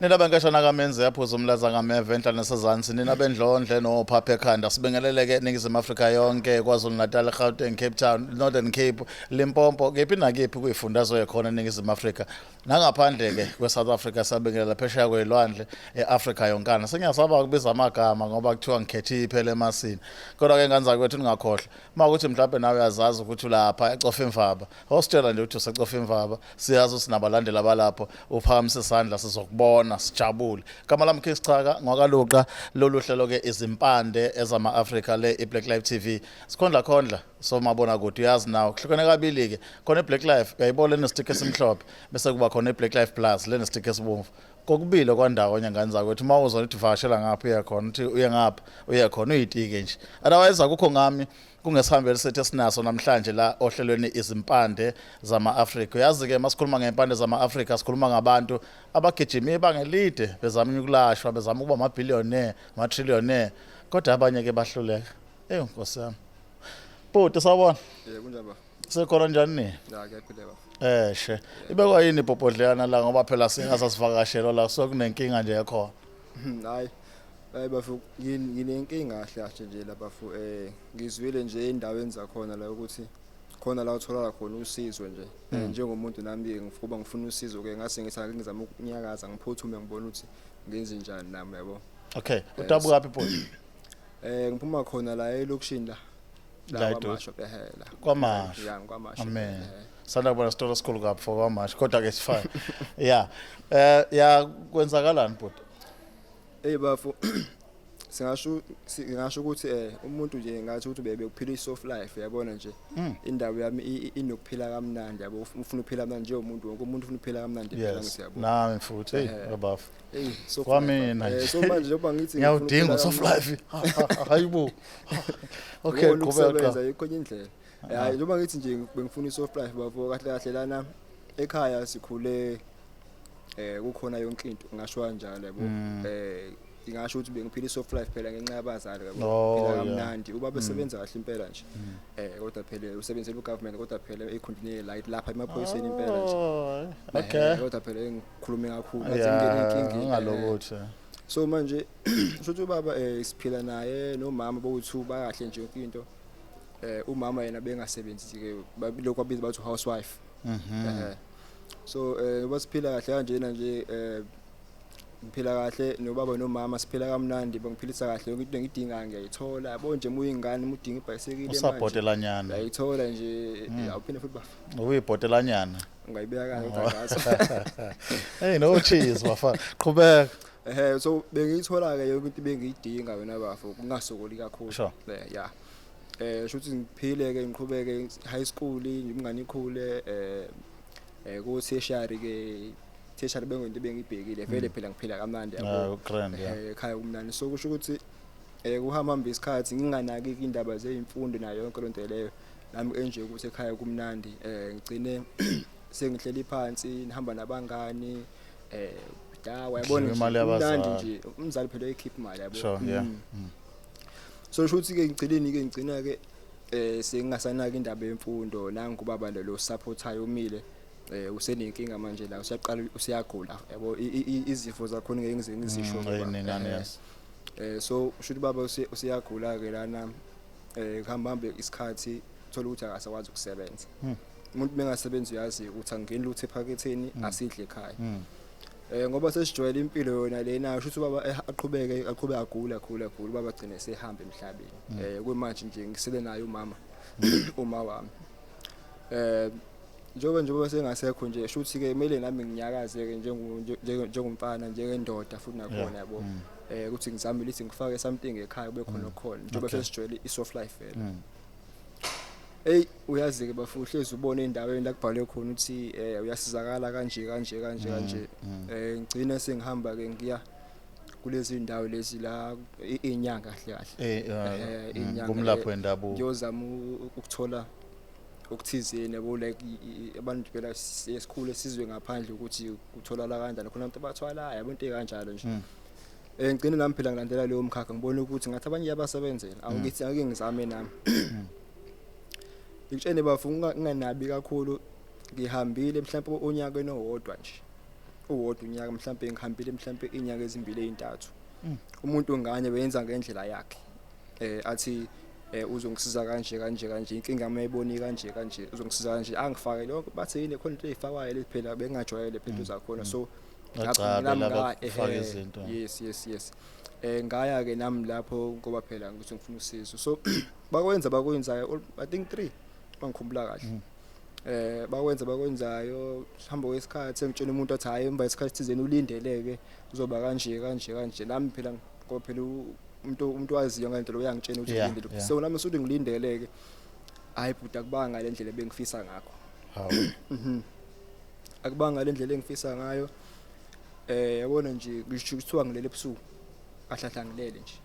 Nina benkashana kaMenzi yaphuza umlaza ngameva enhla nasezansi, nina bendlondle nophapha ekhanda, sibingeleleke eNingizimu Afrika yonke, KwaZulu Natal, Gauteng, Cape Town, Northern Cape, Limpopo, kephi nakephi kuyifundazwe khona eNingizimu Afrika. Nangaphandle ke kweSouth Africa, sabingelela phesheya kwelwandle eAfrika yonkana. Sengiyasaba ukubiza amagama ngoba kuthiwa ngikhethe iphele emasini. Kodwa ke ngane zakwethu, ningakhohlwa uma ukuthi mhlawumbe nawe uyazazi ukuthi ulapha eCofimvaba, ositshela nje ukuthi useCofimvaba, siyazi ukuthi sinabalandeli abalapho. Uphakamise isandla sizokubona sijabule. Gama lami King Schaka ngwakaluqa. Lolu hlelo ke Izimpande ezama-Afrika, le iBlack Life TV, sikhondla khondla somabona kude. Uyazi nawe kuhlukene kabili ke, khona iBlack Life uyayibona lene-stick esimhlophe, bese kuba khona iBlack Life Plus lene-stick esibomvu. Kokubili kwandawonye, ngane zakwethu. Uma uzwa ukuthi vakashela ngapha uye khona, uthi uye ngapha uye khona, uyitike nje. Otherwise akukho ngami kungesihambeli sethu esinaso namhlanje la ohlelweni Izimpande zama-Afrika. Uyazi-ke masikhuluma ngey'mpande zama-Afrika, sikhuluma ngabantu abagijima ibanga elide bezama ukulashwa, bezama ukuba ama-billionaire, ama-trillionaire, kodwa abanye-ke bahluleka. Eyi nkosi yami, bhuti, sawubona. Yebo, kunjani baba? Sekhona, njani ni? Ya, kuyaphila baba. Eshe, ibekwa yini ibhobhodleyana la? Ngoba phela singasasivakashelwa la, kusuke kunenkinga nje ekhona. Hayi. Hayi bafu, nginenkinga kahle kahle nje la bafu. Ngizwile nje endaweni zakhona la ukuthi khona la uthola khona usizo nje. Njengomuntu nami ngifuba ngifuna usizo ke, ngase ngithi ake ngizame ukunyakaza, ngiphuthume, ngibone ukuthi ngenze njani nami, yabo. Okay, udabuka phi, bhuti? Ngiphuma khona la elokishini la. La eduze. KwaMashu phela. KwaMashu. Ya, KwaMashu. Amen. Sanda kubona isitolo esikhulu kabi for KwaMashu, kodwa ke sifine. Yeah. Ya, kwenzakalani, bhuti? Hey bafu, singasho ukuthi umuntu nje ngathi ukuthi bebe kuphila i-soft life, yabona nje. Indawo yami inokuphila kamnandi, yabo. Ufuna ukuphila kamnandi njengomuntu, wonke umuntu ufuna ukuphila kamnandi phela, ngithi yabo. Nami futhi, hey, babafu. Hey, soft Kwamina life. nje. So manje njengoba ngithi ngifuna Ngiyawudinga ukuphila soft kamnandi, life. Hayibo. Okay, ngibona qhubeka. ukusebenza yikho enye indlela. Hayi, njengoba ngithi nje bengifuna i-soft life bafo, kahle kahle lana ekhaya sikhule kukhona yonke into, ngasho kanjalo, yabo. Ngingasho ukuthi bengiphila i-soft life phela ngenxa yabazali, yabo. Phila kamnandi, ubaba esebenza kahle impela nje. Kodwa phela usebenzela ugovernment, kodwa phela ekhundleni light lapha emaphoyiseni impela nje. Oh, okay. Kodwa phela engikhulume kakhulu ngathi ngingene enkingeni. Ungalokuthi. So manje shuthi ubaba siphila naye nomama bowu2, bakahle nje yonke into. Umama yena bengasebenzi ke, lokhu abiza bathi housewife. So basiphila kahle kanjena nje, ngiphila kahle nobaba nomama, siphila kamnandi, bangiphilisa kahle, yonke into engidingayo ngiyayithola, yabo nje. Uma uyingane, uma udinga ibhayisikili manje Usabhotelanyana. uyayithola nje, awuphinde futhi bafa. Uyibhotelanyana. Ungayibeka kanje kodwa ngaso. Hey, no cheese bafana. Qhubeka. Ehe, so bengiyithola ke yonke into bengiyidinga wena bafo, kungasokoli kakhulu. Ya, shuthi ngiphile ke, ngiqhubeke high school nje, umngane ikhule ku tertiary ke. Tertiary bengento bengibhekile vele phela, ngiphila kamnandi, yabo. Ah, grand, yeah. Ekhaya kumnandi, so kusho ukuthi kuhamba hamba isikhathi, nginganaki indaba zeyimfundo nayo yonke lonto leyo, nami enje ukuthi ekhaya kumnandi, ngigcine sengihleli phansi, ngihamba nabangani, dawa, yabona. Kudliwa imali nje kumnandi yabazali. nje, umzali phela uyayikhipha imali, yabo. So shuthi ke ngigcineni ke, ngigcina ke sengingasanaki indaba yemfundo. Nangu ubaba lo supportayo umile, usenenkinga manje la, usiyaqala usiyagula, yabo. Izifo zakhona ngeke ngize ngizisho ngoba, Ey'ningana, yes. So shuthi baba usiyagula ke lana, kuhamba hambe isikhathi, thola ukuthi akasakwazi ukusebenza. Umuntu bengasebenzi, uyazi ukuthi angeni lutho ephaketheni, asidle ekhaya. Ngoba sesijwayele impilo yona lena, shuthi ubaba aqhubeke aqhubeke, agula agula agula, ubaba agcine sehamba emhlabeni. Kumanje nje ngisele naye umama, uma wami. Njengoba sengasekho nje, shuthi ke kumele nami nginyakaze ke njengomfana, njengendoda futhi nakhona, yabo. Ukuthi ngizame lithi ngifake something ekhaya, kube khona okukhona, njengoba sesijwayele i-soft life vele. Hey, uyazi ke bafu, uhlezi ubone endaweni la kubhalwe khona ukuthi uyasizakala kanje kanje kanje kanje. Ngigcina sengihamba ke, ngiya kulezi ndawo lezi la inyanga kahle kahle. Inyanga, Kumlaphi wendabuko. Ngiyozama ukuthola okuthizeni, yabo, like abantu phela esikhulu esizwe ngaphandle ukuthi kutholakala kanjani khona, abantu abathwalayo, yabo, into ekanjalo nje. Ngigcine nami phela ngilandela leyo mkhakha, ngibona ukuthi ngathi abanye iyabasebenzela, awungithi ake ngizame nami. Ngitshene bafu, nginganabi kakhulu, ngihambile mhlawumbe onyakeni owodwa nje. Uwodwa unyaka, mhlambe ngihambile mhlambe inyanga ezimbili ezintathu. Umuntu nganye wenza ngendlela yakhe, athi uzongisiza kanje kanje kanje, inkinga yami ayiboni kanje kanje, uzongisiza kanje, angifake lonke, bathi yini khona into eyifakwayo le, phela bengajwayele phela into zakhona, so Bacabe nami laba kufaka izinto. Yes, ngaya ke nami lapho ngoba phela ngithi ngifuna usizo, so bakwenza bakwenzayo, I think 3 bangikhumbula kahle. Bakwenza bakwenzayo, hamba kwesikhathi engitshela umuntu athi hayi, emva isikhathi thizeni ulindeleke uzoba kanje kanje kanje. Nami phela ngoba phela umuntu waziyo ngento uyangitshela ukuthi ngilindele, so nami suthi ngilindeleke, hayi bhuti, akubanga le ndlela ebengifisa ngakho. Hawu. Akubanga le ndlela engifisa ngayo. Yabona nje, ngisho kuthiwa ngilele ebusuku kahle kahle, angilele nje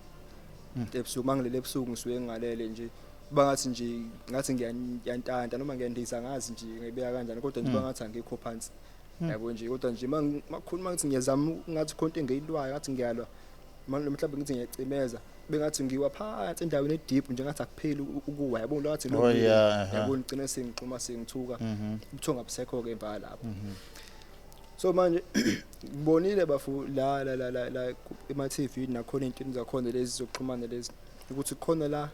ebusuku. Mangilele ebusuku ngisuke ngingalele nje, bangathi nje ngathi ngiyantanta noma ngiyandiza, ngazi nje ngibeka kanjani, kodwa nje bangathi angikho phansi, yabo nje. Kodwa nje makhuluma ngithi ngiyazama, ngathi khona into engiyilwayo, ngathi ngiyalwa mhlawumbe ngithi ngiyacimeza, bengathi ngiwa phansi endaweni e-deep nje, ngathi akupheli ukuwa, yabo lo ngathi Oh, yeah, aha. yabo, ngicina sengixhuma sengithuka, ubuthongo abusekho ke emva lapho. So manje ngibonile bafu la la la la la ema TV nakhona ey'ntweni zakhona lezi zokuxhumana lezi, ukuthi khona la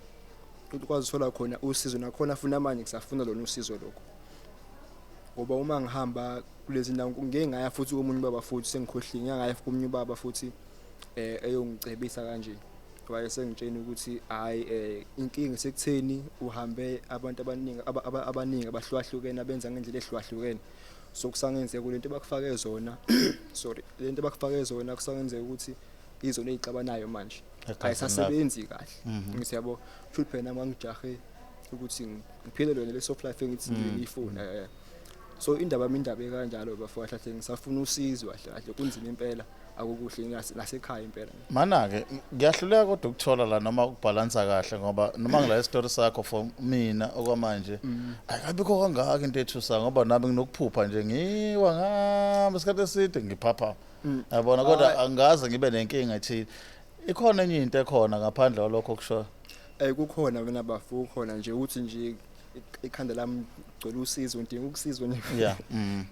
ukwazi uthola khona usizo, nakhona funa manje ngisafuna lona usizo lokho, ngoba uma ngihamba kulezi ndawo ngeke ngaya futhi komunye ubaba futhi sengikhohliwe, ngeke ngaya komunye ubaba futhi eyongicebisa kanje, waye sengitshena ukuthi hayi, inkinga sekutheni uhambe abantu abaningi abaningi abahlukahlukene abenza ngendlela ehlukahlukene, so kusangenzeka lento bakufake zona, sorry, lento bakufake zona kusangenzeka ukuthi izona ezixabanayo manje. Egazini lakho. Ayisasebenzi kahle. Ngithi yabo, futhi phela nami ngijahe ukuthi ngiphile lona le soft life engithi ngiyifuna. So indaba yami, indaba ekanjalo bafo, kahle kahle ngisafuna usizo, kahle kahle kunzima impela, akukuhle nasekhaya impela. Mana-ke ngiyahluleka kodwa ukuthola la noma ukubhalansa kahle, ngoba noma ngila isitori sakho, for mina okwamanje ayikabikho kangaka into ethusayo, ngoba nami nginokuphupha nje ngiwa ngihamba isikhathi eside ngiphaphama, yabona, kodwa Hhayi. angikaze ngibe nenkinga ethile. Ikhona enye into ekhona ngaphandle kwalokho okushoyo? Kukhona wena bafo, kukhona nje ukuthi nje ikhanda lami gcwele usizo, ngidinga ukusizwa nje.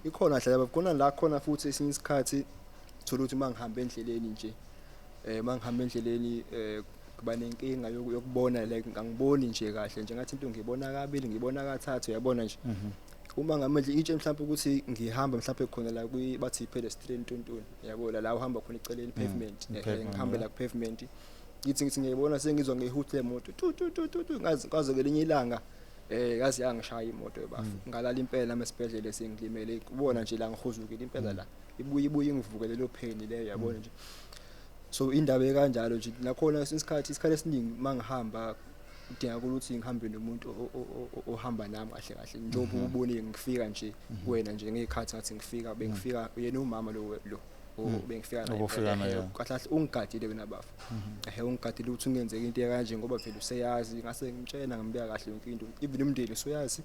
Ikhona hle bafo, khona la khona futhi esinye isikhathi thola ukuthi mangihamba endleleni nje, mangihamba endleleni kuba nenkinga yokubona, like angiboni nje kahle nje, ngathi into ngibona kabili, ngibona kathathu, uyabona nje. Uma ngamandla itshe mhlawumbe ukuthi ngihamba mhlawumbe khona la kwi bathi pedestrian ntontoni, yabo, la uhamba khona eceleni, pavement, pavement, ngihambe la ku pavement, ngithi ngiyibona sengizwa ngehooter lemoto, tu tu tu tu tu, ngazi kwaze ngelinye ilanga yazi yangishaya imoto bafu, ngalala impela nami esibhedlela sengilimele, kubona nje la ngihuzukile impela la, ibuye ingivukele lo pain leyo, yabona nje. So indaba ekanjalo nje nakhona isikhathi esiningi mangihamba kudingeka ukuthi ngihambe nomuntu ohamba nami kahle kahle, njengoba ubonile ngifika nje kuwena nje ngey'khathi ngathi ngifika bengifika yena umama lo bengifika naye. Obufika naye. Kahle kahle ungigadile wena bafa, ungigadile ukuthi ungenzeka into ekanje, ngoba vele useyazi, ngase ngimtshela ngambeka kahle yonke into, even umndeni usuyazi,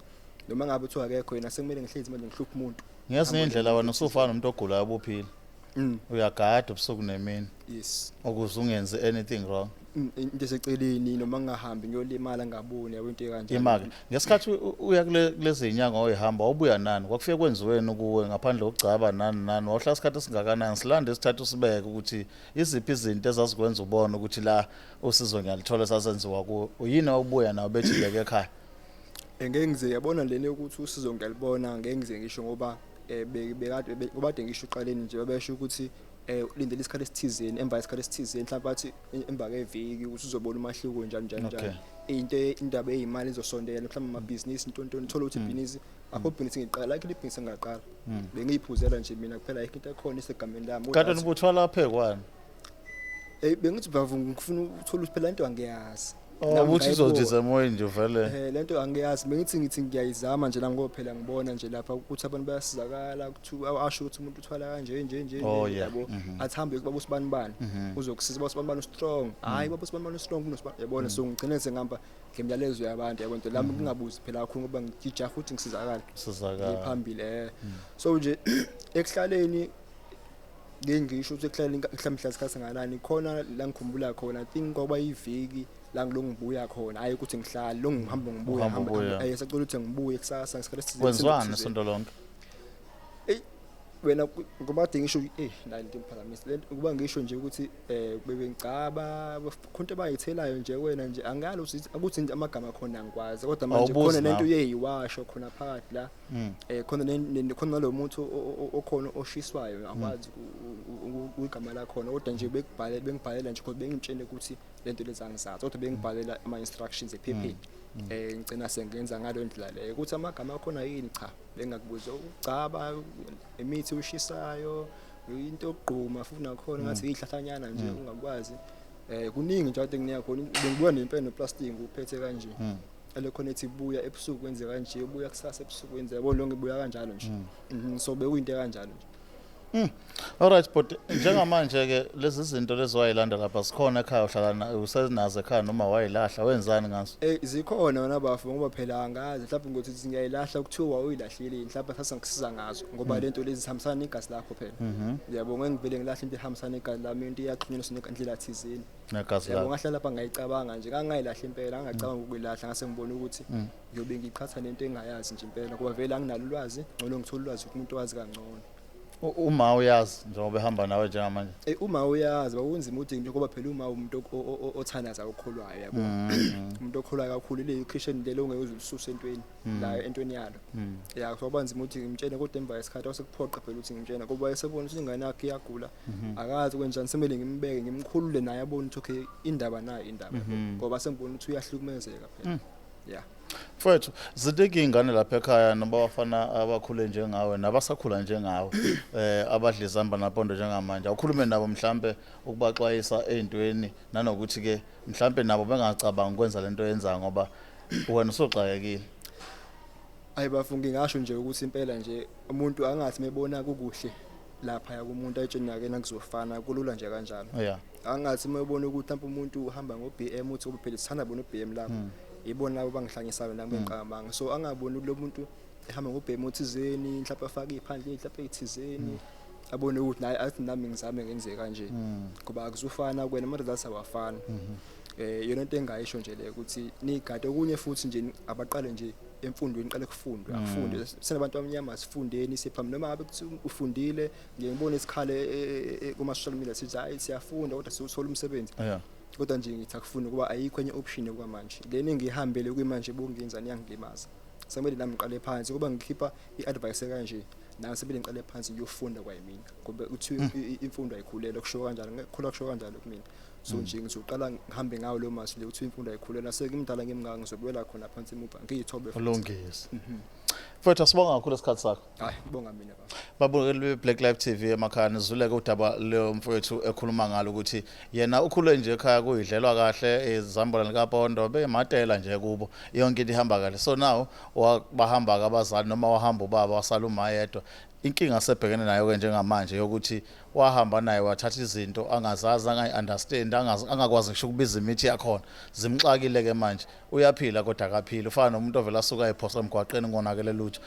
noma ngabe kuthiwa akekho yena sekumele ngihlezi manje ngihluphe umuntu. Ngezinye indlela wena usufana nomuntu ogulayo obuphile, uyagada ubusuku nemini ukuze ungenzi anything wrong. Into eseceleni noma ngingahambi ngiyolimala ngaboni, yabo, into ekanjalo. Ima-ke, ngesikhathi uya kulezi nyanga oyihamba, wawubuya nani? Kwakufike kwenziweni kuwe ngaphandle kokugcaba nani nani? Wawuhlala isikhathi esingakanani? Silande isithathu usibeke ukuthi iziphi izinto ezazikwenza ubone ukuthi la usizo ngiyalithola esazenziwa kuwe, yini owubuya nawo bethi beke ekhaya? Ngeke ngize, yabona lena yokuthi usizo ngiyalibona, ngeke ngize ngisho ngoba bekade ngoba kade ngisho uqaleni nje, babesho ukuthi ulindele isikhathi esithizeni, emva kwesikhathi esithizeni mhlawumbe bathi emva kweviki ukuthi uzobona umahluko njalo njalo njalo. Into indaba eyimali izosondela mhlawumbe amabhizinisi ntontoni, thola ukuthi ibhizinisi akho ibhizinisi ngiqala like ibhizinisi engaqala bengiyiphuzela nje mina kuphela, ayikho into ekhona isegameni lami. Kanti wena ubuthwala phekwani? Bengithi bavu ngifuna ukuthola ukuthi phela into angiyazi. Oh, Nami ubuthi ngayibona. uzothi emoyeni nje vele. Lento angiyazi, bengithi ngithi ngiyayizama nje la ngoba phela ngibona nje lapha ukuthi abantu bayasizakala, ukuthi asho ukuthi umuntu uthwala kanje nje nje nje, yabo, athi hambe kubaba usibani bani uzokusiza, baba usibani bani strong, hayi baba usibani bani strong kunosibani, yabona. So ngigcine sengihamba ngemiyalezo yabantu, yabo, nto lami ngingabuzi phela kakhulu ngoba ngijaha ukuthi ngisizakale. Sizakala. Phambili. So nje ekuhlaleni ngeke ngisho ukuthi ekuhlaleni mhlawumbe isikhathi singanani khona la ngikhumbula khona, I think kwaba iviki la ngilo ngibuya khona, hayi ukuthi ngihlale lo ngihamba ngibuya. Uhamba ubuya. Sacela ukuthi ngibuye kusasa ngesikhathi esithize. Kwenziwani isonto lonke? Wena ngoba kade ngisho la into imphazamisa lento, ukuba ngisho nje ukuthi bebengicaba khona into abayithelayo nje wena nje, angalo ukuthi nje amagama khona angikwazi, kodwa manje Awubuzi khona lento nawe. Yeyiwasho khona phakathi la, khona khona nalo muntu okhona oshiswayo, akwazi igama lakhona, kodwa nje bekubhale bengibhalela nje kodwa bengitshele ukuthi lento lezi angizazi, kodwa bengibhalela ama instructions ephepheni. Ngicina sengenza ngalo ndlela leyo ukuthi amagama akhona yini. Cha, bengakubuza ukugcaba imithi ushisayo, into yokugquma futhi nakhona ngathi ihlahlanyana nje ungakwazi. Kuningi nje kade nginika khona, bengibuya nempela noplastic uphethe kanje ele khona ethi buya ebusuku wenze kanje, buya kusasa ebusuku wenze, yabo, lonke buya kanjalo nje. So bekuyinto kanjalo nje. Alright, but njengamanje ke lezi zinto lezi wayilanda lapha sikhona ekhaya, uhlala usenazo ekhaya noma wayilahla, wenzani ngazo? Zikhona wona bafu, ngoba phela angazi mhlawumbe ngokuthi ngiyayilahla kuthiwa uyilahlile, mhlawumbe sasa ngisiza ngazo, ngoba lento lezi zihambisana negazi lakho phela. Yabo, ngeke ngivele ngilahle into ehambisana negazi lami, into iyaxhunyaniswa nendlela thizeni. Negazi Yabo. Lakho. Ngahlala lapha ngayicabanga nje, ngangayilahla impela, ngangacabanga ukuyilahla, ngase ngibona ukuthi ngiyobe ngiqhatha nento engayazi nje impela, ngoba vele anginalo ulwazi, ngcono ngithola ulwazi kumuntu owazi kangcono. Uma uyazi njengoba ehamba nawe njengamanje. Uma uyazi bakunzima ukuthi nje, ngoba phela uma umuntu othandaza, okholwayo, yabo, umuntu okholwayo kakhulu, le Christian lelo ongeke uze ulisuse entweni la entweni yalo ya, so banzima ukuthi ngimtshele, kodwa emva kwesikhathi wasekuphoqa phela ukuthi ngimtshele, ngoba esebona ukuthi ingane yakhe iyagula, akazi kwenjani, semele ngimbeke ngimkhulule naye abone ukuthi okay, indaba nayo indaba, yabo, ngoba sengibona ukuthi uyahlukumezeka phela, ya. Mfowethu, ziningi iy'ngane lapha ekhaya noma abafana abakhule njengawe nabasakhula njengawe, abadla izamba napondo njengamanje. Awukhulume nabo mhlambe ukubaxwayisa ey'ntweni, nanokuthi-ke mhlambe nabo bengacabangi ukwenza lento oyenzayo ngoba wena usuxakekile. Ayi bafu, ngingasho nje ukuthi impela nje umuntu angathi mebona kukuhle lapha kumuntu ayitsheni yake nakuzofana kulula nje kanjalo. Angathi mebona ukuthi mhlawumbe umuntu uhamba ngo-BM, uthi ngoba phela sithanda bona u-BM lapho, ibona labo bangihlanyisayo nami bengiqamanga, so angaboni lo muntu ehamba ngo-BM othizeni, mhlawumbe afake iphandle mhlawumbe ethizeni, abone ukuthi naye athi nami ngizame ngenze kanje, ngoba akuzufana kwena, ama-results awafani. Yona into engayisho nje le ukuthi nigade okunye futhi nje, abaqale nje emfundweni, qale kufundwe, akufunde sinabantu abamnyama, sifundeni siphambi, noma ngabe kuthi ufundile, ngiye ngibone isikhale kuma social media sithi hayi siyafunda kodwa siwuthola umsebenzi. Kodwa nje ngithi akufuni, kuba ayikho enye option okwamanje, lena engihambele kuyimanje bokungenzani iyangilimaza, semele nami ngiqale phansi kuba ngikhipha i-advice kanje, nami sebele ngiqale phansi ngiyofunda kwayimina, ngoba uthi imfundo ayikhulelwa, kusho kanjalo, ngikhula kusho kanjalo kumina, so nje ngizoqala ngihambe ngawo lo mazwi le uthi imfundo ayikhulelwa, sekimdala ngimngaka, ngizobuyela khona phansi emuva ngiyithobe futhi. Ulungise. Mfowethu, asibonga kakhulu isikhathi sakho. Hayi, ngibonga mina baba. Babukeli be-Black Life TV emakhaya, nizuleke udaba lomfowethu ekhuluma ngalo ukuthi yena ukhule nje ekhaya kuyidlelwa kahle izambula likapondo, beyimatela nje kubo, yonke into ihamba kahle. So now bahamba-ke abazali noma wahamba ubaba, wasala uma yedwa. Inkinga asebhekene nayo-ke njengamanje yokuthi wahamba naye wathatha izinto angazazi, angayi-understand, angakwazi ngisho ukubiza imithi yakhona, zimxakile-ke manje. Uyaphila kodwa akaphili, ufana nomuntu ovela asuka ayiphosa emgwaqeni ngonakele lutho.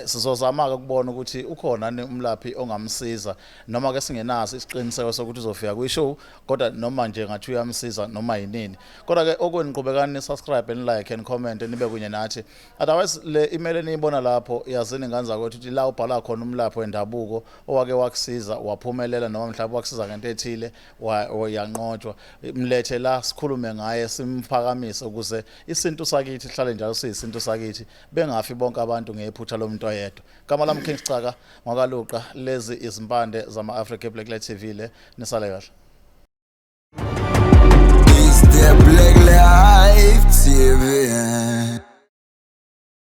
Sizozama-ke ukubona ukuthi ukhona ni umlaphi ongamsiza, noma ke singenaso isiqiniseko sokuthi uzofika kwi-show, kodwa noma nje ngathi uyamsiza noma yinini. Kodwa-ke okwenu, qhubekani ni-subscribe and like and comment, nibe kunye nathi. Otherwise le email eniyibona lapho, yazini ingane zakwethu ukuthi la ubhala khona umlaphi wendabuko owake wakusiza waphumelela, noma mhlawumbe wakusiza ngento ethile yanqotshwa, mlethe la sikhulume ngaye, simphakamise ukuze isintu sakithi sihlale njalo siyisintu sakithi, bengafi bonke abantu ngephutha lomuntu oyedwa. Gama lami King Sicaka ngwakaluqa, lezi izimpande zama-Africa, Black Light TV le. Nisale kahle. It's the Black Life TV.